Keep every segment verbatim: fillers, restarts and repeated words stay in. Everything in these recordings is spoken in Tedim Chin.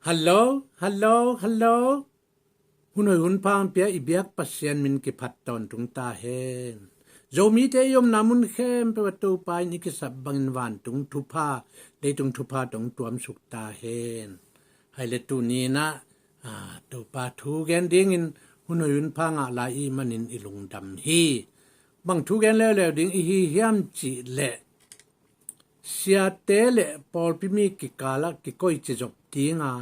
Hallo, hallo, hallo. Hun hoi hun pha pia i biak Pasian min kiphat tawntung ta hen. Zomite i omna mun khempeuh ah Topa in i kisap bangin vantung thupha, leitung thupha tawh tuamsuk ta hen. Hai le tuni-in ah, aa, Topa thu gen dingin hun hoi hun pha ngah lai i hih manin i lungdam hi. Bang thu gen leuleu ding i hi hiam cih leh, siate le pawlpi mi kikalah kikoici zop dinga,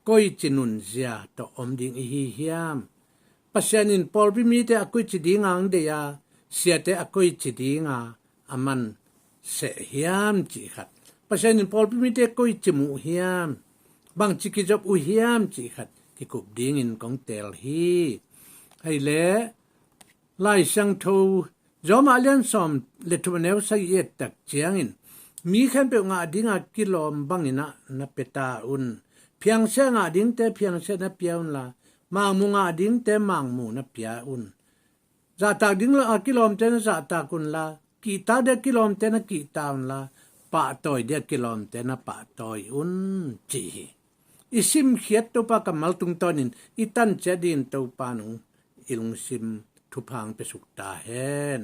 koici nunzia tawh om ding i hi hiam? Pasian in pawlpi mite a koici dinga hong deih a, siate a koici dinga a man seh hiam cih khat, Pasian in pawlpi mite koici muh hiam, bangci kizop uh hiam cih khat kikup dingin kong teel hi. Hai le, Lai Siangtho Rom a lian sawm le thum a neu sagih i et tak ciangin, mi khempeuh ngah dinga kilawm bangin ah na pia ta un. Phiangsia ngah dingte phiangsia na pia unla, mangmu ngah dingte mangmu na pia un. Zahtak ding lo a kilawmte na zahtak unla, kihtak ding a kilawmte na kihtak unla, pahtawi ding a kilawmte na pahtawi un, ci hi. I simkhiat Topa kammal tungtawnin i tan ciat dingin Topa in hong i lungsim thupha hong piasuk ta hen.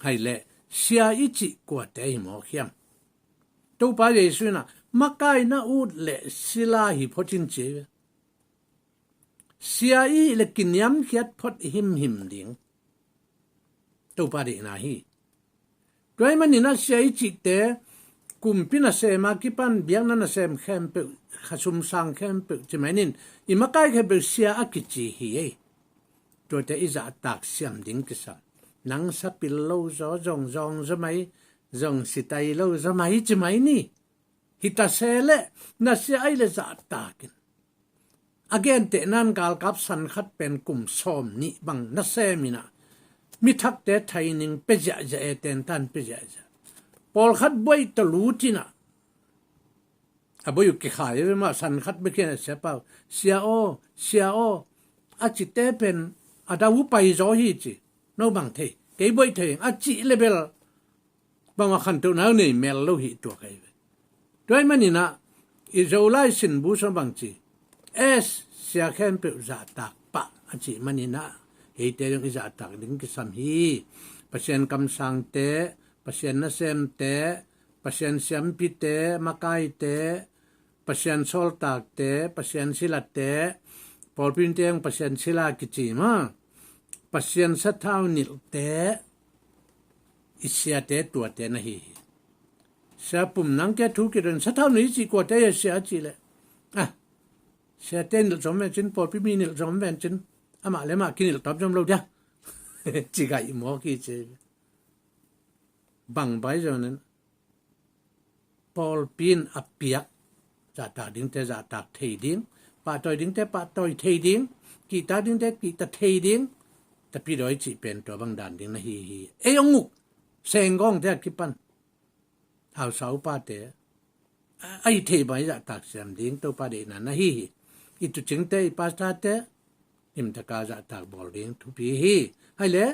Hai le, sia i cih kuate hi mawk hiam? Topa Jesu in ah, makai na ut leh sila hi phot in, ci hi ve. Sia i hih leh kiniamkhiat phot himhim ding Topa deihna hi. Tua ahih manin ah sia i cihte, kumpi nasem a kipan biakna nasem khempeuh, khasum sang khempeuh, ci mai nin, i makai khempeuh sia a kici hi ei. Tuate i zahtak siam ding kisam. Nang sapil lo zaw, zong zawng zaw mai, zong sitai lo zaw mai, ci mai ni. Hi ta se leh, na sia ahih leh zahtak in. A gentehna in galkap san khat pen kum sawm nih bang nasem in ah, mi thakte thaining pia ziahziah e, tentan pia ziahziah. Pawlkhat buai tawh lut in ah, a buai uh kikhai ve mah, san khat bek hi a, siapa uh, sia aw, sia aw, a cite pen a dau uh pai zaw hi, ci. No bang thei, kei buai thei ing, a cih leh bel bangmah khantohna uh nei mel lo hi, tua ka hi ve. Tua ahih manin ah, i Zolai sinbu sung bang ci, es, sia khempeuh zahtak pah, a cih manin ah, eite zong i zahtak ding kisam hi. Pasian kamsangte, Pasian nasemte, Pasian siampite, makaite, Pasian sawltakte, Pasian silate, pawlpi mite zong Pasian sila kici maw, Pasian sathau nilhte, i siate tuate na hi hi. Sia Pum, nang kia thu kidon, sathau nilh i cih kuate hi a sia, a cih leh, ah, siate nilh zom ven cin, pawlpi mi nilh zom ven cin, amah le amah kinilh tawm zom lo dia, ci gaih mawk hi, ci. Bang bai zong nen, pawlpi in a piak, zahtak dingte zahtak thei ding, pahtawi dingte pahtawi thei ding, kihtak dingte kihta thei ding, Tapidaw i cih pen tua bang dan ding na hi hi. Ei hong uk, Senggawngte a kipan, hausa upate, a, a hih theih bang i zahtak siam ding Topa deihna na hi hi. I tuucingte, i pastorte, imtaka zahtak bawl ding thupi hi. Hai le,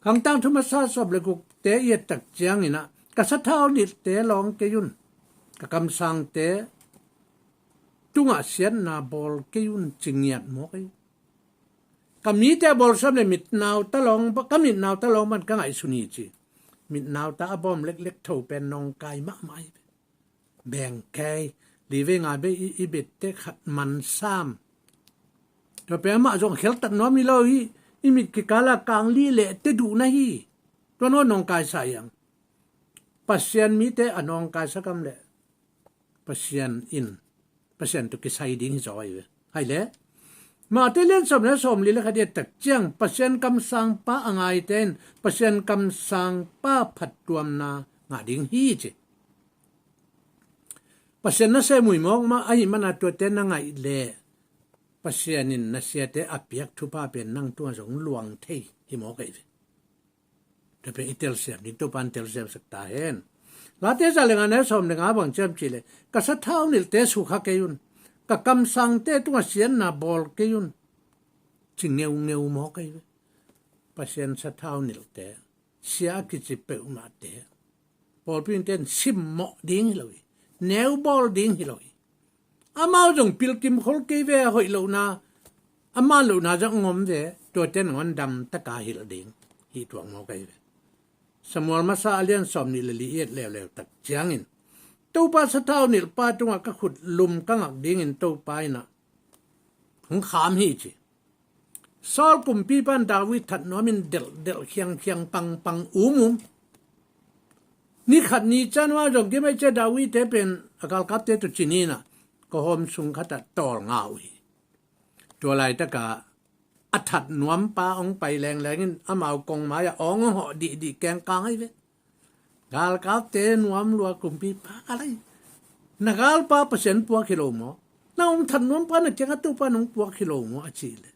Khangtang thu masa sawm le gukte i et tak ciangin ah, ka sathau nilhte lawng kei un, ka kamsangte tungah siatna bawl kei un, ci ngiat mawk ei. Ka mite a bawlsiam le mitnau ta lawng, ka mitnau ta lawng bang ka ngaihsun hi, ci. Mitnau ta a bawm leklek tho pen nawngkai mahmah hi. Bengkei, li vei nga vei i, i bette khat man sam. Tua pen amah zong kheltat nuam hi lo hi, i mit kikala kang li leh te duh na hi. Tua nawn nawngkai sa hiang. Pasian mite a nawngkaisak am leh, Pasian in, Pasian tawh kisai ding hi zaw hi ve. Hai le, Mate lian sawm le sawm li le khat i et tak ciang, Pasian kamsangpa a ngaite in Pasian kamsangpa phattuamna ngah ding hi, ci. Pasian nasem uh hi mawk mah ahih manin ah tuate na ngaih leh, Pasian in na siate a piak thupha pen nang tungah zong luang thei hi mawk ei ve. Tua pen i telsiam ding, Topa in telsiamsak ta hen. Late za le nga neu sawm le nga bang ci hiam cih leh, ka sathau nilhte sukha kei un, ka kamsangte tungah siatna bawl kei un, ci ngeungeu mawk ei ve. Pasian sathau nilhte, sia a kici peuhmahte, pawlpi mite in simmawh ding hi lo hi, neu bawl ding hi lo hi. Amau zong pilkim khol kei ve, a hoih lohna, a man lohna zong om ve, tuate nangawn damtaka hilh ding hi tuak maw kei ve. Samuel masa a lian sawm nih le li i et leuleu tak ciangin, Topa sathau nilhpa tungah ka khut lum ka ngak dingin Topa in ah hong kham hi ci. Saul kumpipa in David that nuamin delhdelh khiangkhiang pangpang umum. Ni khat ni ciang ua zong kimai cia David te pen a galkapte tawh ci ni in ah kawhawm sung khatah tawlnga uh hi. Tua laitakah a that nuampa hong pai lengleng in amau kong mai-ah awng hong hawh dihdih kengkang ahi ve. Galkapte nuam lua kumpipa a lai. Na galpa Pasian puak hi lo maw? Na hong that nuampa na kiangah Topa nong puak hi lo maw a cih leh,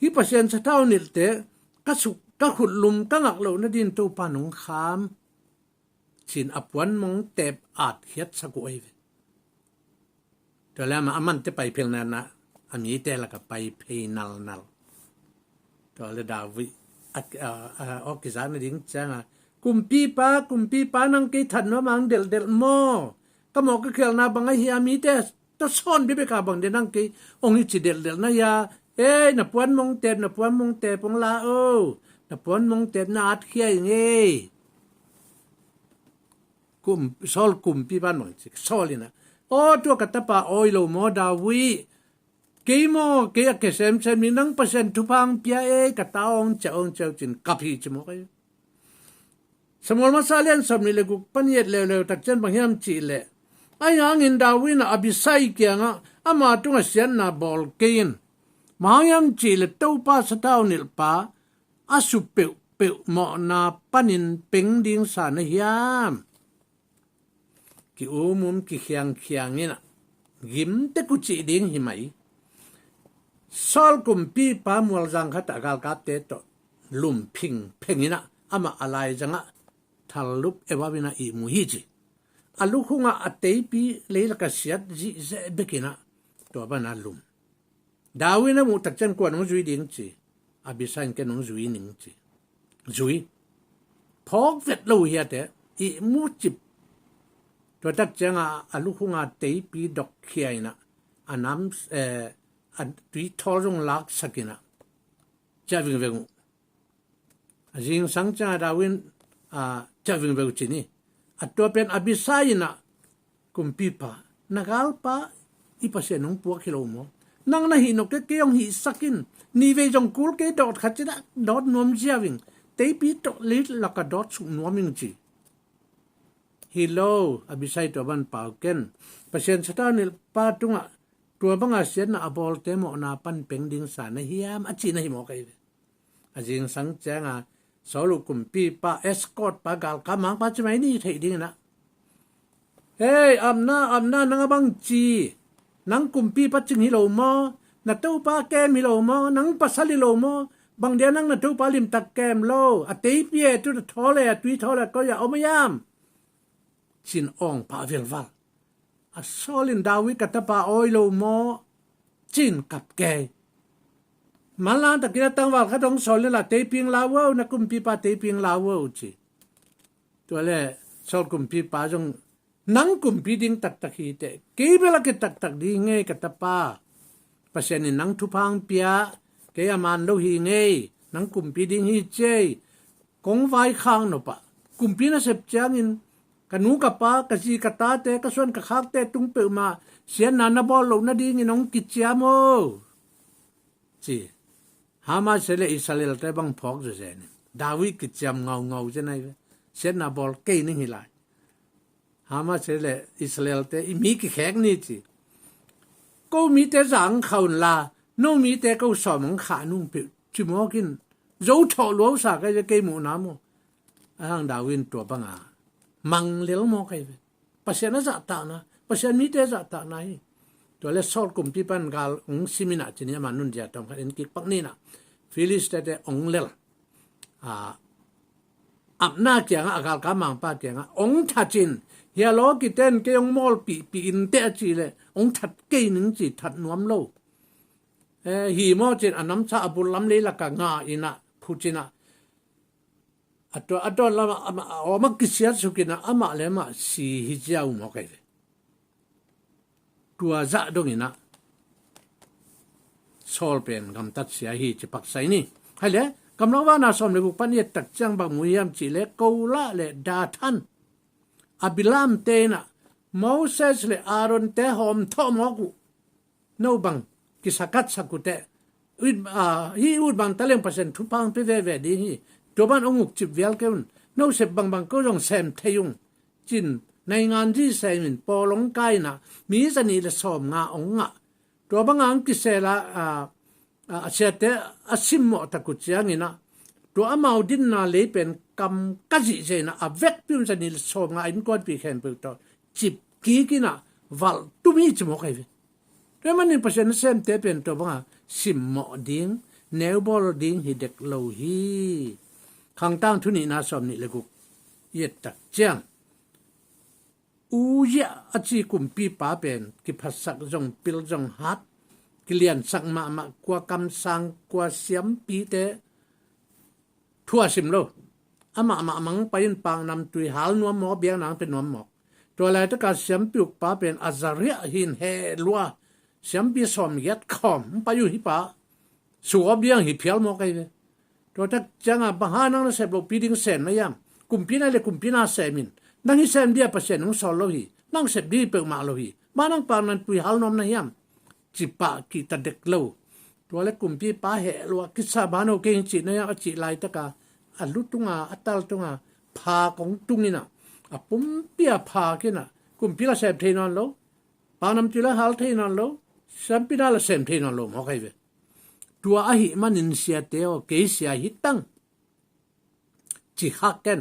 hih Pasian sathau nilhte ka suk ka khut lum ka ngak loh nadin Topa nong kham ci-in a puanmong teep atkhiatsak uh ahi ve. Tua le amah a mante pai phel nanah a mite lakah pai phei nalnal. Tua le David a, a, a, awk kizak nading ciangah, kumpipa, kumpipa, nang kei that nuam a hong delhdelh maw? Ka mawh ka khialhna bang ahi a, mite tawh sawn bekbek a, bang dia nang kei hong hi ci delhdelh na hia? Ei, na puanmong teep, na puanmong teep hong la o. Na puanmong teep na atkhia ing ei. Kum, Saul kumpipa in bang ci, Saul in ah, aw, tua ka tapa awi lo maw David? Kei maw, kei a kei semsem ni, nang Pasian thupha hong pia ei, ka ta awng ciau awng ciau ci-in kap hi ci maw kei. Samuel masa lian sawm nih le guk pan i et leuleu tak ciang bang hiam cih leh, ahi hangin David in ah Abisai kiangah ama tungah siatna bawl kei in. Bang hang hiam cih leh Topa sathau nilhpa a su peuhpeuh mawhna panin peng ding sa na hiam? Ki-umum kikhiangkhiang in ah gim tek uh cih ding hi mai. Saul kumpipa mualzang khatah galkapte tawh lum phingpheng in ah amah a laizangah thallup evau in ah ihmu hi ci. A lukhungah a teipi leilakah siat zihzeh bek in ah tua banah lum. David in a muh tak ciang kua nong zui ding ci. Abisai in ken nong zui ning ci. Zui. Phawk vet lo uh hiate, ihmu cip. Tua tak ciangah a lukhunga teipi dokkhia in ah, a nam, eh, a tuithawl zong laksak in ah, ciah vingveng uh. A zingsang ciangah David in, a, ciah vingveng uh ci ni. A tua pen Abisai in ah, kumpipa, na galpa i Pasian hong puak hi lo maw? Nang na hih nop kei, kei hong hihsak in. Nihvei zong kul kei, dawt khat ci-in ah dawt nuam ziau ing. Teipi tawh lei lakah dawt suk nuam ing ci. Hi lo, Abisai tua bang pau ken. Pasian sathau nilhpa tungah tua banga siatna a bawlte mawhna pan peng ding sa na hiam a cihna hi maw kei ve. A zingsang ciangah Saul kumpipa, escort pa, galkap mangpa ci mai ni theih ding in ah, hei, Abner, Abner, nang a bang ci? Nang kumpipa cing hi lo maw? Na topa kem hi lo maw? Nang pasal hi lo maw? Bang dia nang na topa limtak kem lo? A teipi e, tu na thawl e, a tuithawl e, koi a om a hiam? Ci-in awng pah vilval. A Saul in David ka tapa awi lo maw? Ci-in kap kei. Manlang takin a tangval khat hong sawl in la, teipi hong la vo, na kumpipa teipi hong la vo ci. Tua le Saul kumpipa zong, nang kumpi ding taktak hi teh, kei bel a kitaktak ding hi ngei ka tapa. Pasian in nang thupha hong pia, kei a man lo hi ngei, nang kumpi ding hi ci ei. Kong vaikhak nop ah, kumpi nasep ciangin ka nu ka pa, ka zi ka tate, ka suan ka khakte tung peuhmah siatna na bawl loh nadingin hong kiciam o, ci. Hamas le Israel-te bang phawk zawzen in, David kiciam ngaungau zen ahi ve. Siatna bawl kei ning hi lai. Hamas le Israel-te i mi kikhek ni ci. Ko mite zang khawng la, no mite ko sawm hong khah nung peuh ci mawk in, zo thawh luausa kei ve, kei muhna maw. A hang David in tua banga mang lel mawk ahi ve. Pasian a zahtakna, Pasian mite a zahtakna hi. Tua le Saul kumpipa in gal hong sim in ah ci ni, ama nunzia tawm khat en kik pak ni in ah, Filistia-te hong lel. A, Abner kiangah, a galkap mangpa kiangah, hong that in, hia law kiten kei hong mawlpihpih in teh a cih leh, hong that kei ning ci, that nuam lo. Eh, hi maw ci-in a namsa a bul lam lei lakah nga in ah, phut in ah, a tua, a tua lam a, a, a awm a kisiat suk in ah, amah le amah si hi ziau mawk ahi ve. Tua zah dongin ah Saul pen gamtat sia hi ci paksa i hi. Hai le, Kamlang Vana sawm le guk pan i et tak ciang bang mu hiam cih le, Kolah le Dathan, Abiram te in ah Moses le Aaron te hawm thawh mawk uh. No bang kisakatsak uh teh, ut, ah, hih ut bang taleng Pasian thupha hong pia veve ding hi. Tua bang hong ukcip vial kei un. No sep bangbang ko zong sem thei ung, ci-in naingan zi sem in Paul hong kai in ah mi zanih le sawmnga hong ngah. Tua banga hong kisel a, ah, ah, a siate a simmawh tak uh ciangin ah, tua amau dinna lei pen kam ka zihziah in ah, a vekpi un zanih le sawmnga innkuanpih khempeuh tawh cip kik in ah valh tum hi ci mawk ahi ve. Tua ahih manin Pasian nasemte pen tua banga simmawh ding, neubawl ding hi dek lo hi. Khangtang thu nihna sawm nih le guk i et tak ciang, Uzziah a ci kumpipa pen kiphatsak zong pil zong hat, kiliansak mahmah, kua kamsang, kua siampite thu a sim lo. Amah mah mang pai in paknamtui hal nuam mawk, biakna hong pia nuam mawk. Tua laitaka siampi ukpa pen Azariah hi in, heh lua, siampi sawmgiat khawm hong pai uh hi pa. Suak ding hi phial mawk ahi ve. Tua tak cianga bang hang nang na sep lohpi ding sem na hiam? Kumpi na le kumpi na sem in. Nang hi sem dia Pasian hong sawl lo hi. Nang sep ding hi peuhmah lo hi. Bang nang paknamtui hal nuam na hiam? Ci pah kihta dek lo. Tua le kumpipa heh lua, kisa ban ho kei hi cih na hiam a cih laitaka a lu tunga, a tal tunga phak hong tung in ah, a pumpi a phak in ah, kumpi la sem thei nawn lo, paknamtui la hal thei nawn lo, siampi na la sem thei nawn lo mawk ahi ve. Tua ahih manin siate aw, kei sia hi tang, ci khak ken.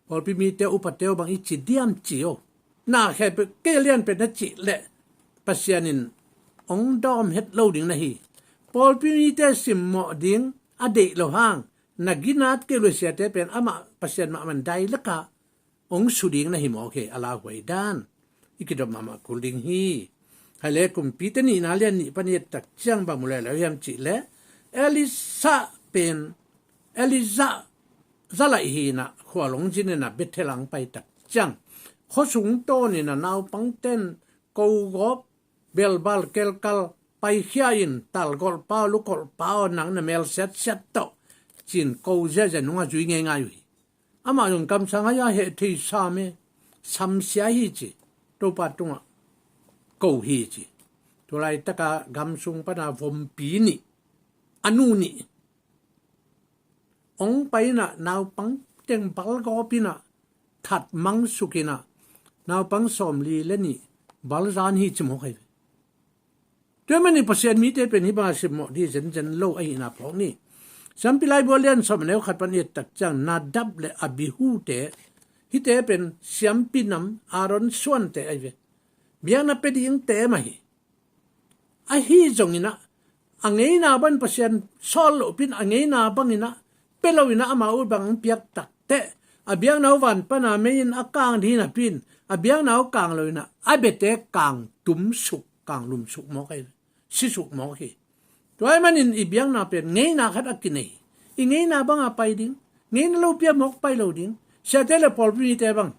Pawlpi mite, upate aw, bang i ci diam ci aw. Na khempeuh kei a lianpen na cih leh Pasian in hong dawm het lo ding na hi. Pawlpi mite simmawh ding a deih lo hang, na ginat kei lua, siate pen amah Pasian mahmah in dai lakah hong su ding na hi mawk hi, a lauhuai dan. I kidop mahmah kul ding hi. Hai le, Kumpite nihna lian nih pan i et tak ciang bang mu lelo hiam cih leh, Elisha pen, Elijah zalaih hi in ah, khual hong zin in ah Bethel hong pai tak ciang, khuasung tawn in ah naupangten ko gawp, belbal kelkal paikhia in, talgolhpa aw, lukolhpa aw, nang na mel siatsiat tawh, ci-in ko ziahziah nung a zui ngeingai uh hi. Amah zong kamsang a, heh thei sam e, samsia hi ci, Topa tungah ko hi ci. Tua laitaka gamsung pana vompi nih, a nu nih hong pai in ah naupang teng balgawp in ah, that mang suk in ah, naupang sawmli le nih balzan hi ci mawk ahi ve. Tua ahih manin Pasian mite pen hih banga simmawh ding zenzen lo ahihna phawk ni. Siampi Laibu a lian sawm a neu khat pan i et tak ciang, Nadab le Abihu te, hihte pen siampi nam Aaron suante ahi ve. Biakna pia dingte mah hi. Ahi zongin ah, a ngeina bang Pasian sawl lohpi in, a ngeina bangin ah pia lo in ah, amau bang hong piak tak teh, a biakna uh van pana mei in a kang ding napi in, a biakna uh kang lo in ah, a biate kang tum suk, kang lum suk mawk ahi, si suk mawk hi. Tua ahih manin i biakna pen ngeina khat a kinei hi. I ngeina banga pai ding, ngeina lopi a mawk pai lo ding. Siate le pawlpi mite bang,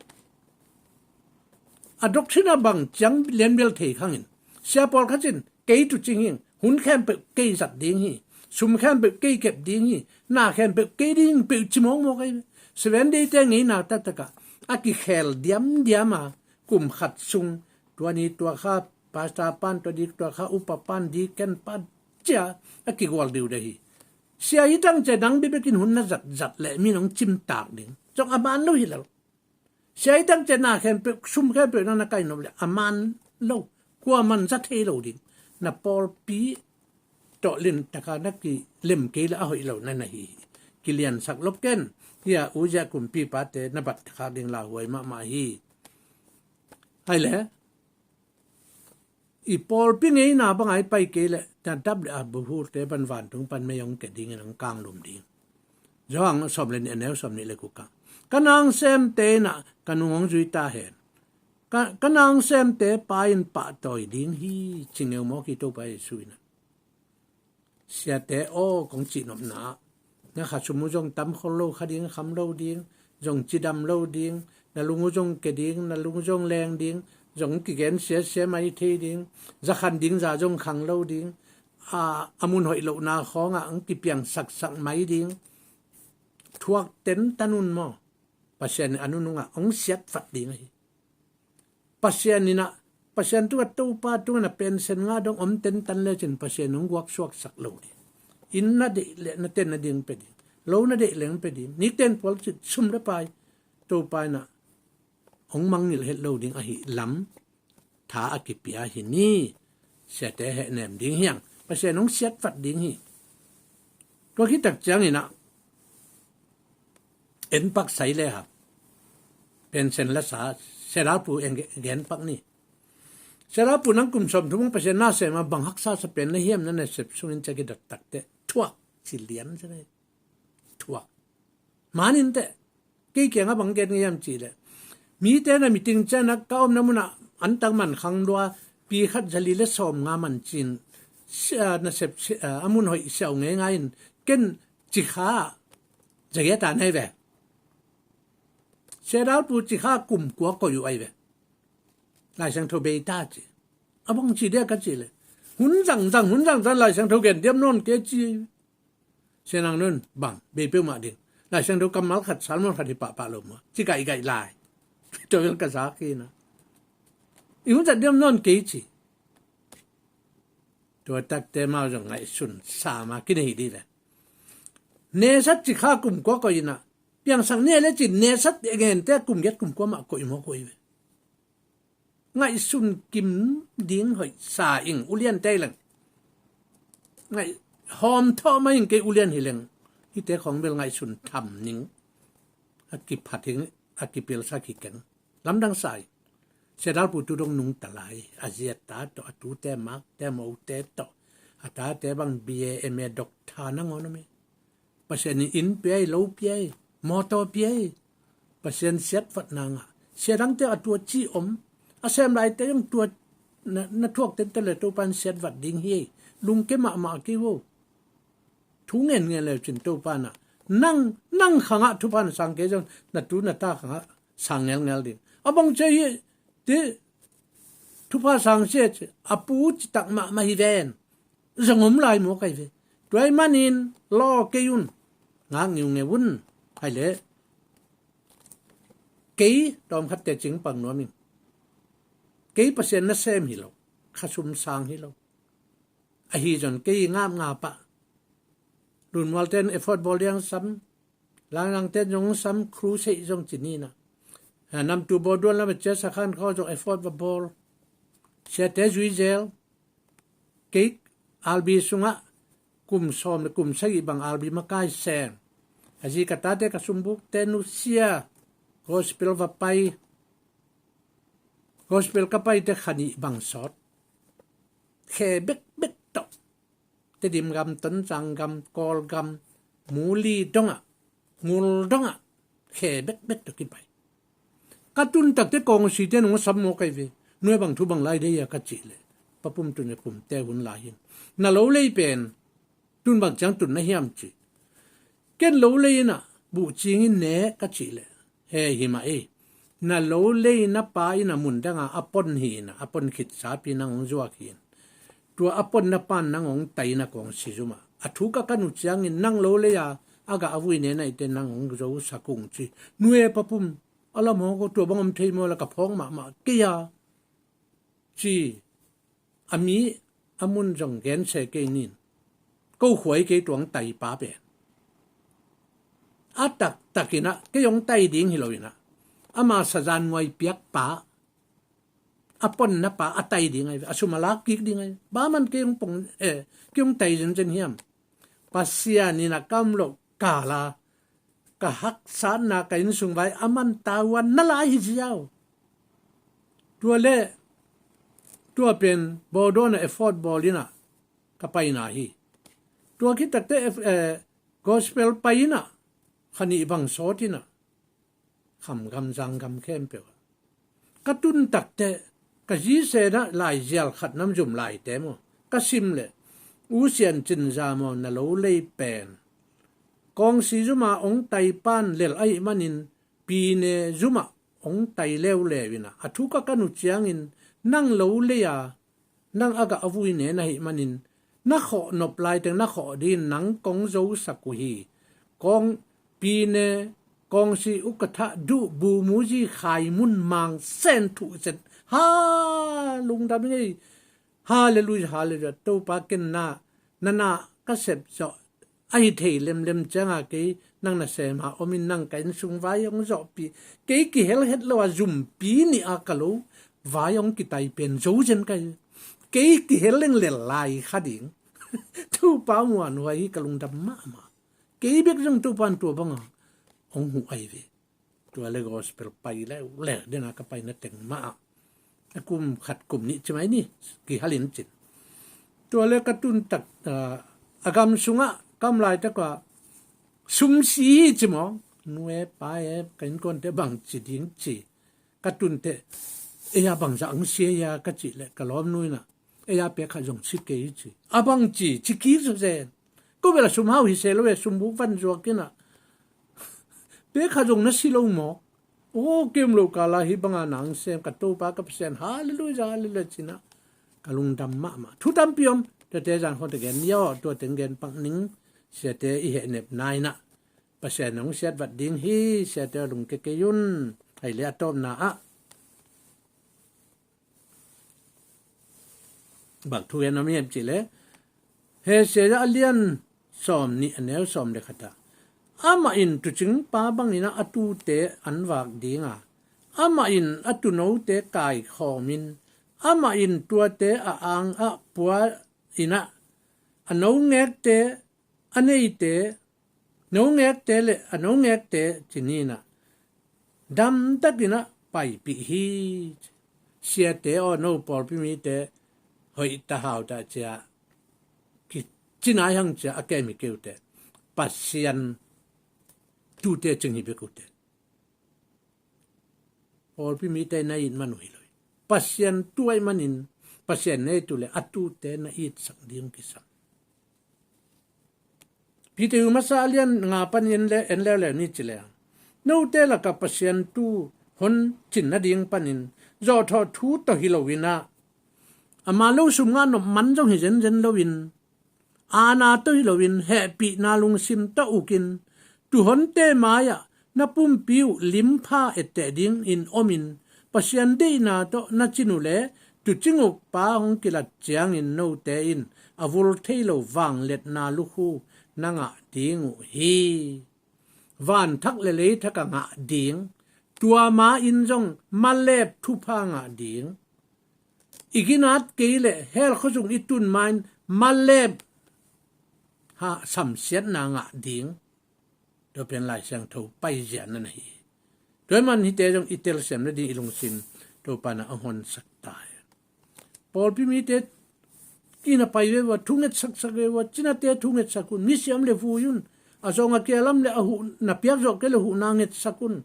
a doctrine a bang ciang lianbel thei khang in, sia pawlkhat in kei tuucing hi, hun khempeuh kei zat ding hi, sum khempeuh kei kep ding hi, na khempeuh kei ding hi, peuh ci mawkmawk ahi. Seven Day te ngeina taktakah a kikhel diamdiam a, kum khat sung tua ni tua kha pastor pan, tua ni tua kha upa pan, deacon pan, cia a kigual diudiu hi. Sia hi tang cia nang bia bekin hun na zatzat leh mi in hong cimtak ding. Zong a man lo hi lo. Sia hi tang cia na khempeuh, sum khempeuh nang na kainop leh a man lo. Kuaman za thei lo ding. Na pawlpi tawh limtakin na kilem kei leh a hoih lo na na hi hi. Kiliansak lop ken. Hia, Uzia kumpipate na bat khak ding lauhuai mahmah hi. Hai leh, i pawlpi ngeina banga i pai kei leh Nadab le Abihu te pan vantung pan mei hong ke dingin hong kanglum ding. Johan sawm le nih, a neu sawm nih le guk ah, ka nasem te in ah ka nung hong zui ta hen. Ka, ka nasem te Pa in pahtawi ding hi, ci ngeumawk hi Topa Jesu in ah. Siate aw, kong cihnopna ah, na khasum uh zong tam khol lo kha ding, kham lo ding, zong cidam lo ding, na lung uh zong ke ding, na lung uh zong leng ding, zong kigen siasia mai thei ding, zakhan ding za zong khang lo ding, a, a mun hoih lohna khawngah ang kipiang saksak mai ding, thuak tentan un maw? Pasian in a nunungah hong siatfat ding ahi. Pasian inah, Pasian tungah Topa tungah na pensen ngah dong om tentan lecin Pasian hong guaksuaksak lo ding. Inn na deih le na ten na ding pe ding. Lo na deih leng pe ding. Nikten pual cit sum le pai Topa inah hong mangngilh het lo ding ahi lam tha a kipia hi ni. Siate hehnem ding hiang. Pasian hong siatfat ding hi. Tua khit tak cianginah en pak sai le ha. Pensen la sa, Siadalpu en gen pak ni. Siadalpu nang kum sawm thum hong Pasian na sem a bang haksa sa pen na hiam na nasep sungin cia kidot takte. Thuak, ci lian cia nei. Thuak. Manin teh. Kei kiangah bang gen ngei hiam cih leh. Mite na meeting cianah ka omna munah an tang man khang lua pi khat zali le sawm nga man cin. Sia, nasep, sia, a mun hoih siau ngei ngai in. Ken cikha zagiat a nei ve. Siadalpu cikha kum kua koih uh ai ve. Laisiangtho bei ta ci. A bang ci dia ka ci le. Hun zangzang, hun zangzang Laisiangtho gen diam nawn kei ci. Sianang nun bang, bei peuhmah ding. Laisiangtho kammal khat, salmon khat hi pahpah lo maw. Ci gaihgaih lai. Tua bel ka zak hi na. I hun zat diam nawn kei ci. Tua takte mau zong ngaihsun sama kinei dih ve. Nesat cikha kum kua koih inah. Piangsak nia le cin nesat ngente kum giat kum kua mah koih maw koih ve. Ngaihsun kim ding hoih sa ing ulian tei leng. Ngaih hawm thawh mah ing kei ulian hi leng. Hite khawng bel ngaihsun tham ning. A kiphat ing, a kipilsak hi keng. Lamdang sa ing. Siadalpu tu dong nungta lai. A zi a ta tawh, a tute makte, a mote tawh. A tate bang B A, M A, doctor nangawn om hi. Pasian in inn pia hi, lo pia hi, mawtaw pia hi. Pasian siatvatna ngah. Sia dangte a tua ci om. A sem laite zong tua na, na thuak tente le Topa in siatvat ding hi. Lungke mahmah kei vo. Thu ngen ngen le cin Topa na. Nang, nang khangah thupha na sang kei zong na tu na ta khangah sang ngelngel ding. A bang cia hi ti thupha sang sia ci. A pu citak mahmah hi ven. Zong om lai maw kai ve. Tuai manin law kei un. Ngak ngiungeu un. Hai le. Kei tawmkhatte cing pang nuam ing. Kei Pasian nasem hi lo. Khasum sang hi lo. Ahi zon kei ngap ngap ah. Lunmualten effort bawl diang sam. Langlangten zong sam crusade zong ci nina. Namtu bawlduan lam a cia sakhan khaw zong effort va bawl. Siate zui zel. Kei R B sungah kum sawm le kum sagih bang R B makai seng. A zi ka tate ka sumbukte nusia. Gospel va pai. Gospel ka paite khanih bang sawt. Khe bekbek tawh. Tedim gam, Toncang gam, Kawl gam, Muli dongah, Ngul dongah, khe bekbek tawh kipai. Ka tun takte kawngsite nung a sam maw kai ve. Nue bang thu bang lai dei a ka cih leh. Papum tun a pumte hun lai hin. Na lo lei pen, tun bang ciang tun na hiam cih. Ken lo lei inah, buhcing in ne ka cih leh. He hi mah ei. Na lo lei na pa in a mun danga a pon hi in a, a pon khitsapi nang hong zuak hi in. Tua a pon na pan nang hong tai na kawng si zuma. A thu ka kan uh ciangin nang lo lei a, a gah a vui ne naite nang hong zo sakung ci. Nue papum, a lam hong ko tua bang om thei maw la ka phawng mahmah kei a. Ci. A mi a mun zong gense kei nin. Ko khuai kei tuang taipa pen. A taktak inah, kei hong tai ding hi lo inah. Ama sazan nguai piakpa. A ponna pa, a tai ding ai. A sum a lak kik ding ai. Ba man kei hong pong, eh, kei hong tai zenzen hiam. Pasian inah kam loh kala. Ka haksatna ka innsung vai a man tavuan na lai hi ziau. Tua le, tua pen bawdawn a effort bawl inah ka paina hi. Tua khit takte, eh, gospel pai inah khanih bang sawt inah khamgam zanggam khempeuh ah. Ka tun takte, ka zisena laizial khat nam zum laite maw. Ka sim le, U Sian Cin Za maw na lo lei pen. Kawngsi zuma ong taipan lel ahi manin, pine zuma hong tai leuleu in ah, a thu ka kan uh ciangin nang lo lei-a nang a gah a vui ne na hih manin, na khawh nop laiteng na khawh dingin nang kong zosak uh hi. Kong pine, kong si, ukatha, duh, bu, muzi, khai, mun, mang, sen, thuh, sen. Ha, lungdam ing ei. Halleluia, halleluia. Topa, ken na, na na ka sep zawh ahi thei lemlem cianga kei nang nasem ah om in, nang ka inn sung vai hong zawhpih, kei kihel het lo a zumpi nih a ka lo vai hong kitai pen zo zen ka hi. Kei kihel leng lel lai kha ding. Topa muanhuai hi, ka lungdam mahmah. Kei bek zong Topa in tua banga hong huh ahi ve. Tua le gospel pai leuleu den a ka paina teng mah ah, a kum khat kum nih ci mai ni, kihal in cin. Tua le ka tun tak, ah, a gam sungah kam laitak ah sum si hi ci maw? Nu e, pa e, ka innkuante bang ci ding ci. Ka tun teh, ei a bangzah ang si ei a ka cih leh ka lawmnu in ah, ei a pek khat zong si kei ci. A bang ci, ci kik zawzen. Ko bel a sum hau hi se lo e, sum buk van zuak in ah, pek khat zong na si lo maw? Aw, kem lo kala hih banga nang sem, ka Topa ka Pasian, halleluia, halleluia ci in ah, ka lungdam mahmah. Thu tampi om, tuate zan khawng teh gen ni aw, tua teng gen pak ning, siate i hehnepna in ah, Pasian in hong siat vat ding hi, siate aw, lungkia kei un. Hei le, a tawpna ah bang thu gen om hiam cih leh, Hosea a lian sawm nih, a neu sawm le khat ah, amah in tuucingpa bangin ah a tuute an vak ding a, amah in a tuunote kaikhawm in, amah in tuate a ang ah pua in ah, a nongekte, a neite, nongekte le a nongekte ci ni in ah, damtakin ah paipih hi. Siate aw, no pawlpi mite hoih ta, hau ta ci a, kici nai hang ci a, a kem hi kei uh teh, Pasian tuute cing hi bek uh teh. Pawlpi mite na it man uh hi lo hi. Pasian tu ahih manin, Pasian na it uh leh a tuute na itsak ding kisam. Peter masa a lian nga panin en le, en leuleu ni ci leng, note lakah Pasian tu hong cin nading panin, zawhthawh thu tawh hi lo in ah, ama lo sum ngah nop man zong hi zenzen lo in, aana tawh hi lo in, hehpihna lungsim tawh uk in, tuuhonte mai-ah na pumpi uh limpha etteh dingin om in, Pasian deihna tawh na cin uh leh, tuucing ukpa hong kilat ciangin note in a vul thei lo vangliatna lukhu na ngah ding uh hi. Van thak le lei thak a ngah ding, tua ma-in zong malep thupha ngah ding. I ginat kei leh hell khuasung i tun ma-in malep ha samsiatna ngah ding. Tua pen Lai Siangtho paizia na hi. Tua ahih man hihte zong i telsiam nading i lungsim Topa in ah hong honsak ta hi. Pawlpi mite kina pai ve ua, thu ngetsaksak ve ua, cinate thu ngetsak un, misiam le vui un, a zawng a kial om le a huh na piak zawh kei le huhna ngetsak un,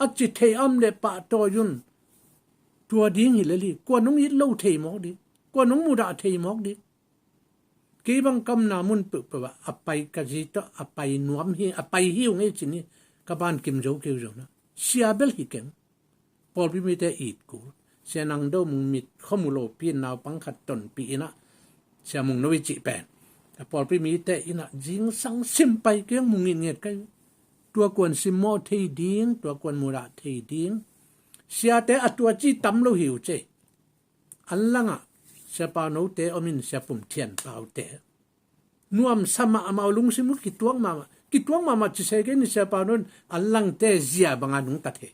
a ci thei om le pahtawi un. Tua ding hi lel hi, kua nong it lo thei mawk ding, kua nong mudah thei mawk ding. Kei bang ka omna mun peuhpeuh ah a pai ka zi tawh, a pai nuam hi, a pai hi ung ei ci ni, ka bankim zo kei uh zong ah. Sia bel hi keng. Pawlpi mite it kul. Sia Nang Do Mung mit khuamu lopi in naupang khat tonpih in ah, Sia Mung No i cih pen, a pawlpi mite in ah zingsang sim pai keng, mu ngitnget kei. Tua kuan simmawh thei ding, tua kuan mudah thei ding. Siate a tuaci tam lo hi uh cei. An langah Sia Pau Note om in, Sia Pum Thian Paute. Nuamsa mahmah uh, lungsim uh kituak mahmah. Kituak mahmah ci se kei ni, Sia Pau Note in an langte zia banga nungta thei.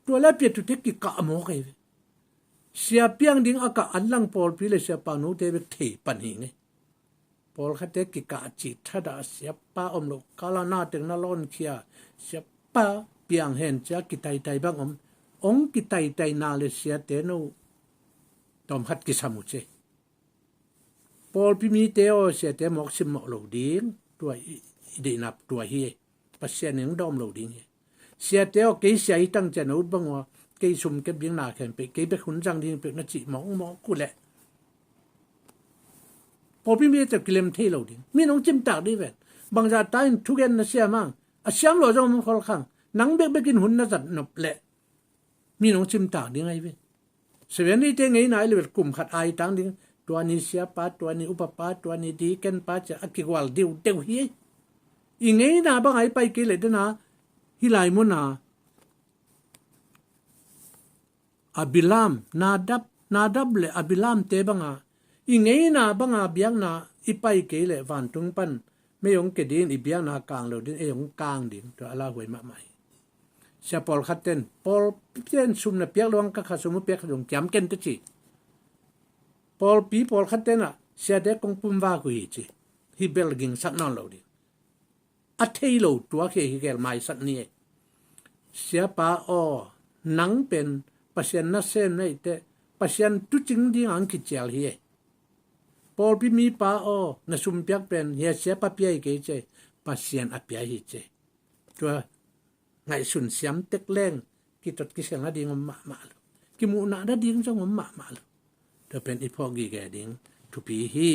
Tua le a piattute kikah mawk ahi ve. Sia piang ding a kah an lang pawlpi le Sia Pau Note bek thei pan hi ngei. Pawlkhatte kikah cih thadah, Siapa om loh kala na teng na lawnkhia, Siapa piang hen cia kitaitai bang om. Hong kitaitaina le Siate No tawmkhat kisam uh cei. Pawlpi mite aw, Siate mawk simmawh lo ding, tua i, i deihna tua hi. Pasian in hong dawm lo ding hi. Siate aw, kei sia hi tang cia na ut bang ua, kei sum kep ding na khempeuh, kei bek hun zang ding peuh na cih mawkmawk uh leh, pawlpi mite kilem thei lo ding. Mi in hong cimtak ding ven. Bangzah ta in thugen na siam hang, a siam lo zong om khol khang. Nang bekbek in hun na zat nop leh mi nong cimtak ding ahi ve. Seven Day te ngeina i level kum khat ai tang ding. Tua ni siapa, tua ni upapa, tua ni deacon pa ci a kigual diudeu hi. I ngeina banga i pai kei leh dena hih lai muna Abilam, Nadab, Nadab le Abilam te banga i ngeina banga biakna i pai kei leh vantung pan mei hong ke ding, i biakna kang lo ding, ei hong kang ding, tua a lauhuai mahmah hi. Sia pawlkhat ten, pawlpi ten sum na piak lo ang ka kha sum uh piak kha dong kiam ken te ci. Pawlpi pawlkhat ten ah siate kong pumvak uh hi ci. Hih bel gingsak nawn lo ding. A thei lo tua khia hi gel maisat ni e. Siapa aw, nang pen Pasian nasem na hih teh Pasian tuucing ding ang kicial hi e. Pawlpi mipa aw, na sumpiak pen hia siapa pia hi kei ci e, Pasian a pia hi ci e. Tua ngaihsun siam tek leng kitot kisel nading om mahmah lo. Kimuhna nading zong om mahmah lo. Tua pen i phawk gige ding thupi hi.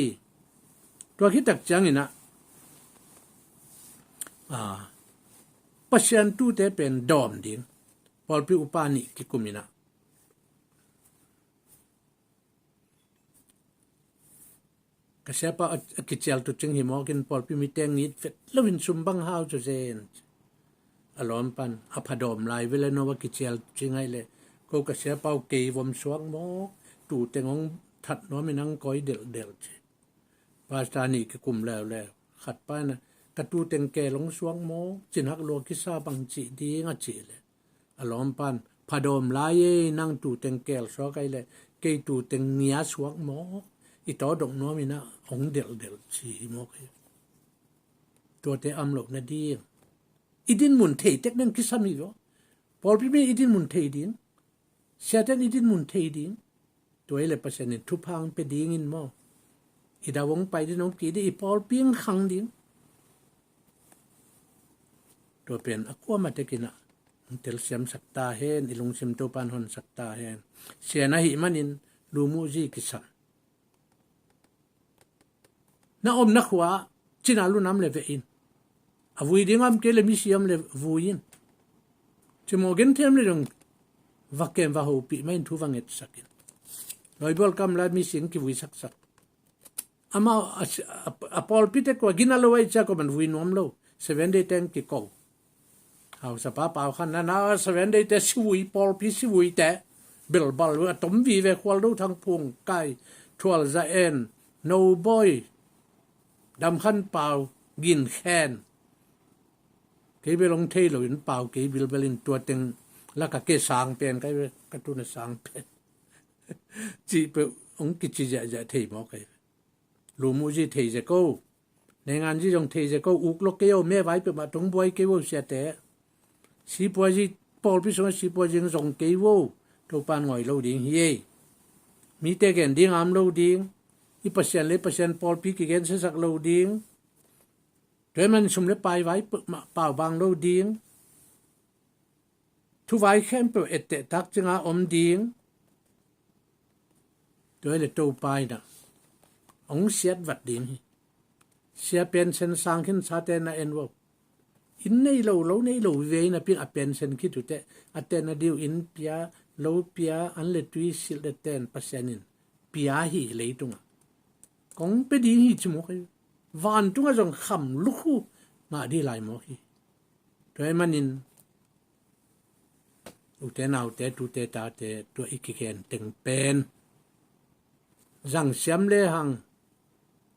Tua khit tak ciangin ah, a, Pasian tuute pen dawm ding. Pawlpi upa nih kikum in ah, ka siapa a, a kicial tuucing hi mawk in pawlpi mite ngit vet loin sum bang hau zaw zen. A lawm pan a phadawm lai vele no a kicial tuucing ahih leh ko ka siapa uh kei vom suak mawk, tuuteng hong that nuamin ang koi delhdel ci. Pastor nih kikum leuleu. Khat pa in ah ka tuuteng keel hong suak mawk, cin hak lua kisa bang cih ding a cih leh a lawm pan phadawm lai ei, nang tuuteng keel suak ahih leh kei tuuteng ngia suak mawk, i tawdok nuamin ah hong delhdel ci hi mawk hi. Tuate am loh nading i dinmun thei tek ding kisam hi lo. Pawlpi mi i dinmun thei ding, siaten i dinmun thei ding. Tua ahih leh Pasian in thupha hong pia dingin maw, i dau hong pai ding, hong kih ding, i pawlpi hong khang ding. Tua pen a kuamah tekin ah hong telsiamsak ta hen, i lungsim Topan honsak ta hen. Sia na hih manin lumuhzi kisam. Na omna khua-ah cina luna om leh veh in. A vui ding om kei leh misi om leh vui in. Cimawh genthem leh dong va kem va hopih mah in, thu va ngetsak in. Lawibual kam lai misi in kivuisaksak. Amau a, a, a pawlpite kua gina lo ahih ciang kua man vui nuam lo. Seven Day teng kiko. Hausapa Pau Khan na na Seven Day te sivui, pawlpi sivui te belbal uh a tom vive, Khualdo Thang, Phung Kai, Thual Za En, No Boy, Dam Khan Pau, Gin Khen. Kei bel hong thei loin pau kei bilbel in, tua teng laka kei sang pen kai ve, ka tuna sang pen. Cih peuh hong kici ziahziah thei mawk kai ve. Lumuhzi thei zia ko. Neinganzi zong thei zia ko. Uk lo kei o, me vai peuhmah tong buai kei o siate. Sipuazi, pawlpi sungah sipuazi zong kei o. Topan ngoi lo ding hi ei. Mite gen ding am lo ding. I Pasian le Pasian pawlpi kigen siasak lo ding. Tua ahih man sum le pai vai peuhmah pau bang lo ding. Thuvai khempeuh etteh tak cinga om ding. Tua ahih leh Topa in ah hong siat vat ding hi. Sia pension sang khin sate na en vo. Inn nei lo, lo nei lo vei napi in a pension khit uh teh a tenna ding uh inn pia, lo pia, an le tui silh le ten Pasian in pia hi leitungah. Kong pia ding hi ci mawk hi. Vantungah zong kham lukhu ngah ding lai mawk hi. Tua ahih manin ute naute, tute tate, tua i kigen teng pen zang siam lehang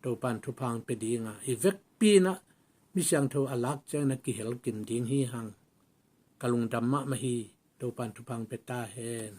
Topan thupha hong pia ding a, i vekpi in ah mi siangtho a lak ciangin a kihel kim ding hi hang. Ka lungdam mahmah hi. Topan thupha hong pia ta hen.